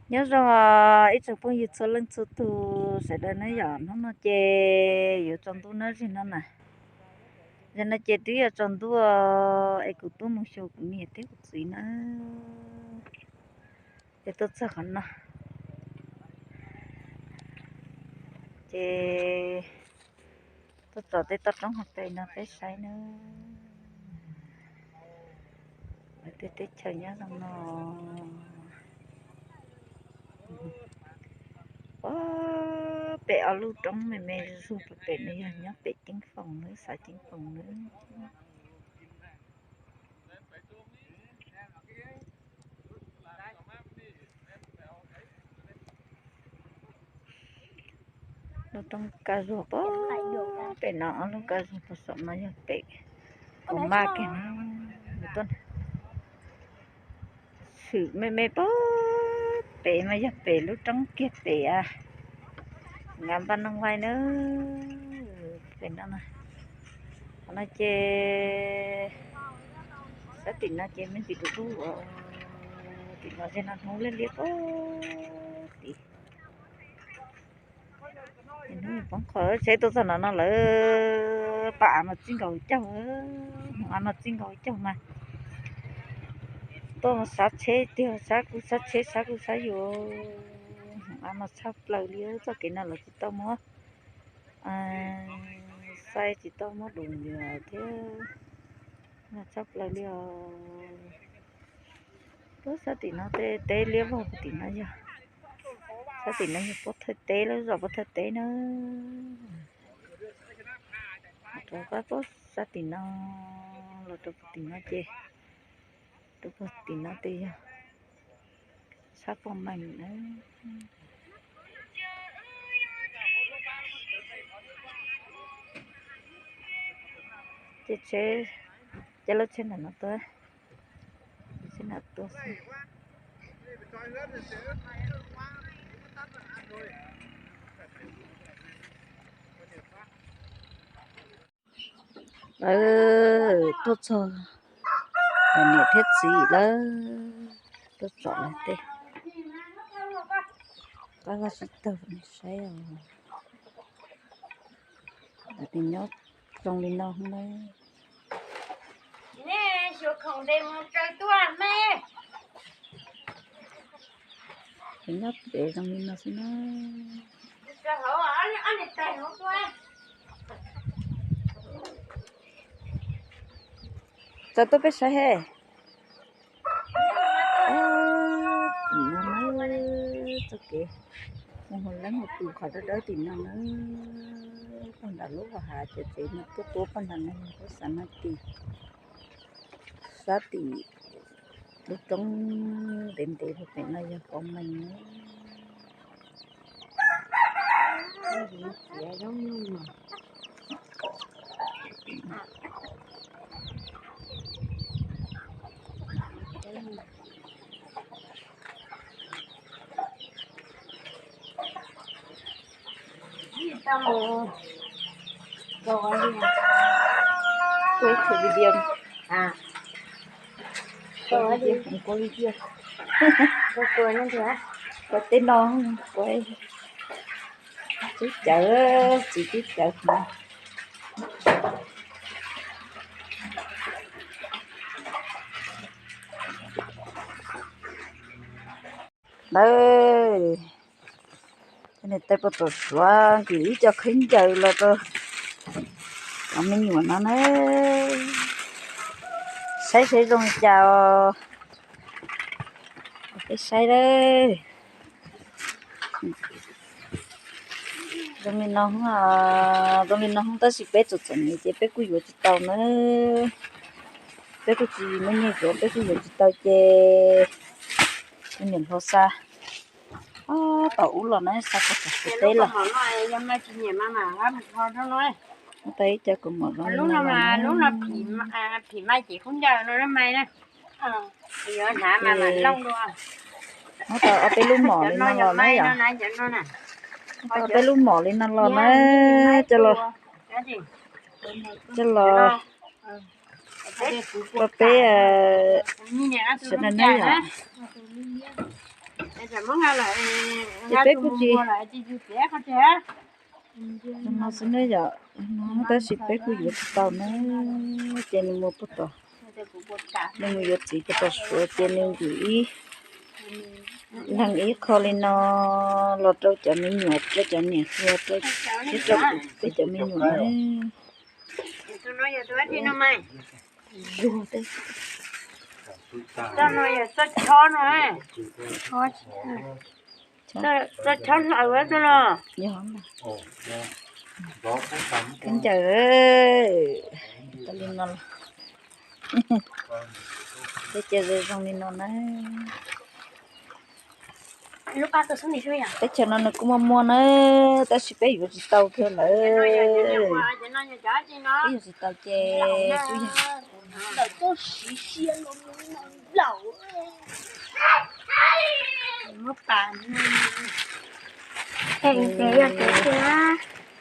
Nyob zoo ib tsoom phooj ywg txhua leej txhua tus sawv daws na yom, hnub no ces yuav tsaus ntuj na, zaum no na, zaum no ces twb yuav tsaus ntuj es kuv tuaj mus xyuas kuv niam thiab kuv txiv na, ces tuaj txog qhov no ces tuaj tso tej toj roob hauv pes no peb saib na. Lawv tej teb chaws nyob zoo no. Pem ob lub roob me me zuj zus pem no yog nyob pem Ceeb Foom na, xav Ceeb Foom na. Lub roob kaj zuag pem no, ob lub kaj zuag pem saum no yog pem, pem maj kiag na. Swm me me pem pem mas yog pem lub roob kiag pem a, Nkas Npaj Nooj Vaij na. Pem no, qhov no ces sab tim no ces me ntsis dub dub, tim no ze no hnub liab liab pem tim. Hnub poob qho tsheb tuaj txog no no lawm, pab av mas txij nkaus caug, hmoov av mas txij nkaus caug mas tuaj sab tsheb tiag, sab kuj sab tsheb, sab kuj sab yus, hmoov av mas tshaj plaws li. Txoj kev no lawv tsis tau muab xaij, tsis tau muab dus ntxias thiab, mas tshaj plaws li os. Pab sab tim no tej teb liab vog, tim no yog, sab tim no yog Pob Thawj teb, lawv zos Pob Thawj teb na. Rov qab pab sab tim no, los rau tim no ces, rau tim no ces yog sab Pog Mees na. Ces tsheb, ces lub tsheb ntawm no tuaj, tsheb ntawm tuaj xwb. Lawv tuaj txog, niam thiab txiv lawv tuaj tsom lawv tej qab vaj tsib taug saib os. Lawv nyob zoo li no na. Nyob pem zoo li no xwb na. Txav tuaj peb saib he. Tim no na, txoj kev mus hauv leeb hauv tus qhov dawb dawb tim no na. Pog nram lub vaj hav ces tsev no tuaj tuaj pog nram no, tuaj xav no tim sab tim lub roob ntev ntev rau pem no yog Pov Mees. Quay thử video. Quay video. Quay teb no, quay teb cawv, txiv teb cawv no. Lawv, niam tais puag tom suav nkim ib co khaub ncaws los rau cov me nyuam no na. Saib saib zoo li cas os. Peb saib lawm. Zoo li no, zoo li no tab sis peb txom txom nyem ces peb kuj yuav tsis tau na. Peb kuj tsis muaj nyiaj yuav, peb kuj yuav tsis tau ces niam hlob xa tom ub los na, xa puag tom Suav teb los. Tau ib co kaus mom zoo li no los na. Muab tau ob peb lub mom li no los na yom. Muab tau ob peb lub mom li no los na, coj los, coj los rau peb sawv daws na yom. Ces peb kuj tsis, no xwb ne yom, no tab sis peb kuj yuav tsis tau na, ces nws mus puag tom, nws mus yuav txiv puag tom Suav ces nws ntim ib leeg ib qho li no los rau cov me nyuam, rau cov niam hluas, rau thiab rau kuv peb cov me nyuam na. Zuag tej. Txoj chob hlaws ua no. Yog, kab ncaws, tau li no los, peb cia zoo zoo li no na. Teb chaws no nws kuj muaj muaj na, tab sis peb yuav tsis tau kiag lawm. Peb yuav tsis tau ces kuj yog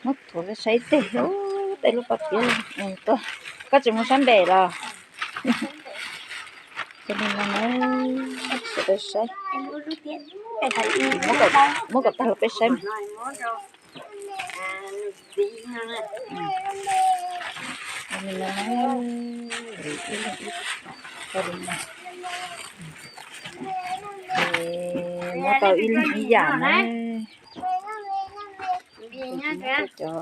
muab thuav saib teg, tej lub paj tiab tuaj, koj tsis mus sab npem los? Ces li no na, sawv daws saib, muab kom tag los peb saib mas. Li no na, muab tau ib leeg ib yam na. Cov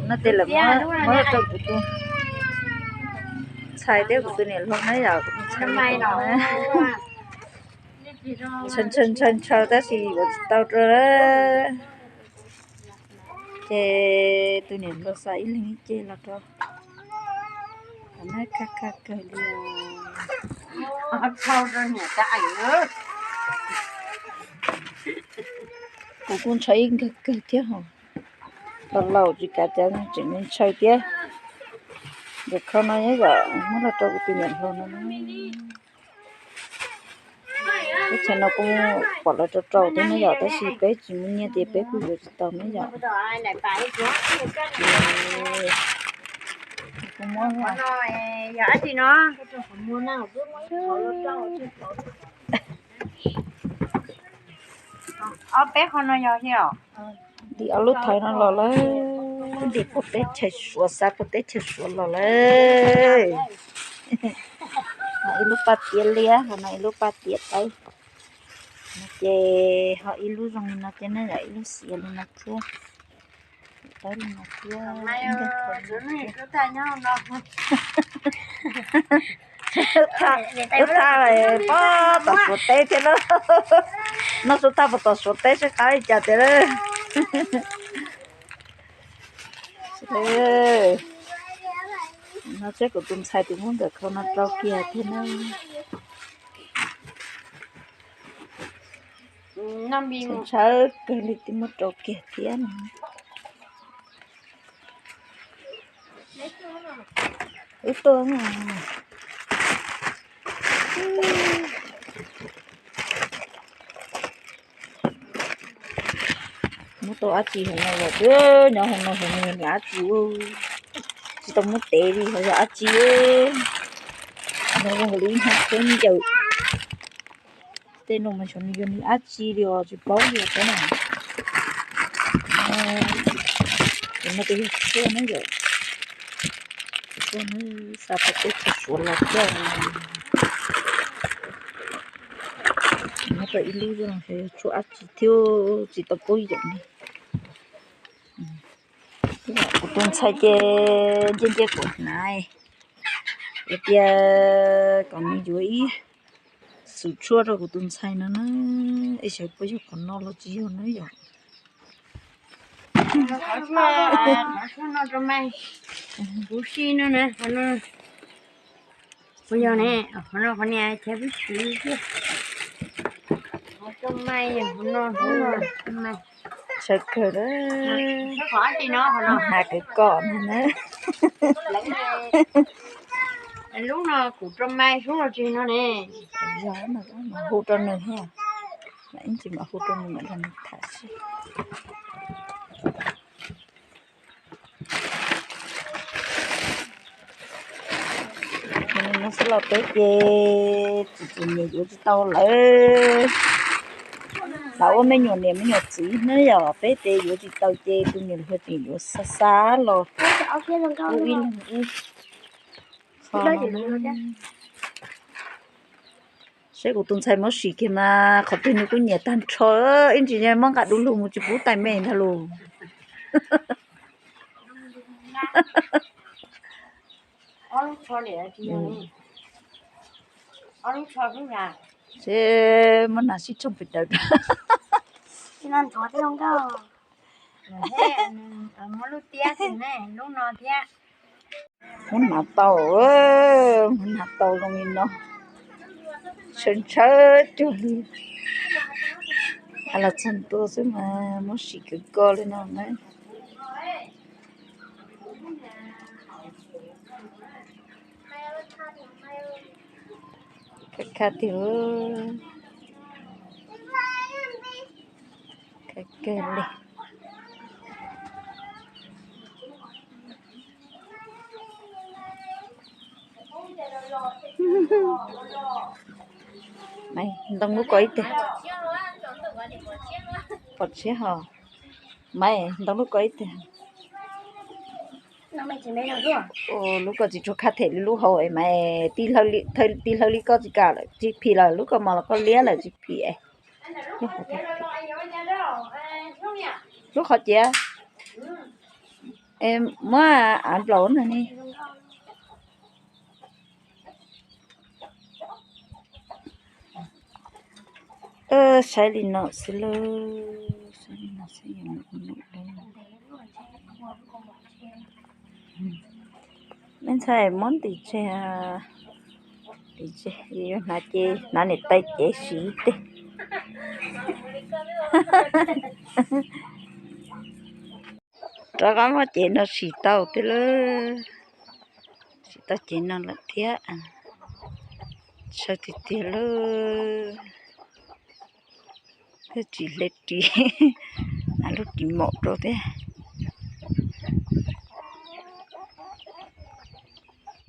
no tej lawm muab rau kuv tus ntxhais thiab kuv tus niam hluas na yom, kuv tus ntxhais na. Ntshaw ntshaw ntshaw ntshaw tab sis yuav tsis tau rau. Ces tus niam hluas xa ib leeg ib ce los rau. Qhov no khaj khaj kawg li. Kuv kuj ntshaw ib nkawg kawg thiab hos. Laus laus tsis kav cas tseem ntshaw thiab. Ntawm qhov no yom, muab los rau kuv tus niam hluas no. Teb chaws no kuj pom lawv rau rau thiab ne yom, tab sis peb tsis muaj nyiaj ces peb kuj yuav tsis tau ne yom. Kuv muab, ob peb qho no yog thiab os. Ntim ob lub thawv no los lawm, ntim puag teb chaws Suav, xa puag teb chaws Suav los lawm. Ib lub paj tiab liab, qhov no ib lub paj tiab tawb. Ces ho ib lub zoo li no thiab ne yom, ib lub xiav li no thiab. Tawb li no thiab. Lub thaj pob tom Suav teb thiab na. Noj sub thaj puag tom Suav teb seb qab li cas tiag na. No seb kuv tus ntxhais tus muab nkawm qhov no rau kiag thiab na. Ntshaw kawg li twb muab rau kiag thiab. Wb tuaj. Muab tau dab tsi hauv no los, nyob hauv no hauv no yog dab tsi, tsis tau muab tev li hauv yog dab tsi. No zoo li ib hnab khaub ncaws. Tej no mas xyov nws yog nws dab tsi li os, tsis paub li os na. Ces no ces yog tshuaj na yom. Tshuaj na, xa puag teb chaws Suav los thiab. Muab tau ib lub zoo xyov yog tshuaj dab tsi thiab, tsis tau paub yom li. Kuv tus ntxhais ces nce nce kuv hnav, hais tias kom nws yuav ib xub tshuaj rau kuv tus ntxhais no na, es xyov puas yog qhov no los tsis yog na yom. Qhov tshuaj no rau mas, kuv si no na, qhov no puas yog ne, qhov no qhov niag chaw pib swv thiab. Qhov rau mas yog qhov no, qhov no rau mas. Tshaw kawg, hnav kwv kom no na. Lub no kuv rau mas sub los tsis no ne. Yog mas hu rau nws thiab, ib ntsis mam hu rau nws mam nrog nws tham seb. Xwb los peb ces tsis tsis niam yuav tsis tau lawm. Lam ua me nyuam niam me nyuam txiv ne yom, peb ces yuav tsis tau ces tus niam hluas tseem yuav xa xa los ib leeg ib qho no. Saib kuv tus ntxhais Mab Sim kiag mas qhov twg nws kuj nyiam tag nrho, ib ntsis muab nqa du lug mus tsis pub tais me ntag lus. Seb muab nas sib tshooj pem dawm. Muab nas tau, muab nas tau zoo li no. Ntshaw ntshaw cuag li. Hais los txog ntua xwb mas Mab Sim kawg koj li no na. Khab khab tiag, khab kawg li. Ntoo lub ko ib teg. Pom tshiab hos. Maiv, ntoo lub ko ib teg. Lub ko tsis tshua khab them li lub hauv es Maiv, tij hlawv li koj tsis kam lawm tsis phim lawm, lub ko mos los koj liab lawm tsis phim es. Lub qhov ciav es muab av nplaum no ne. Saib li no xwb lauj, saib li no xwb. Me ntxhais muab ntim tseg, ntim tseg, yuav hnav ces hnav niam tais cev siv teg. Rov qab muab cev no sim tau tiag lauj, sim tau cev no lawm thiab. Ntshaw tiag tiag lauj, thiaj tsis hle ris, lub ris maum rau thiab.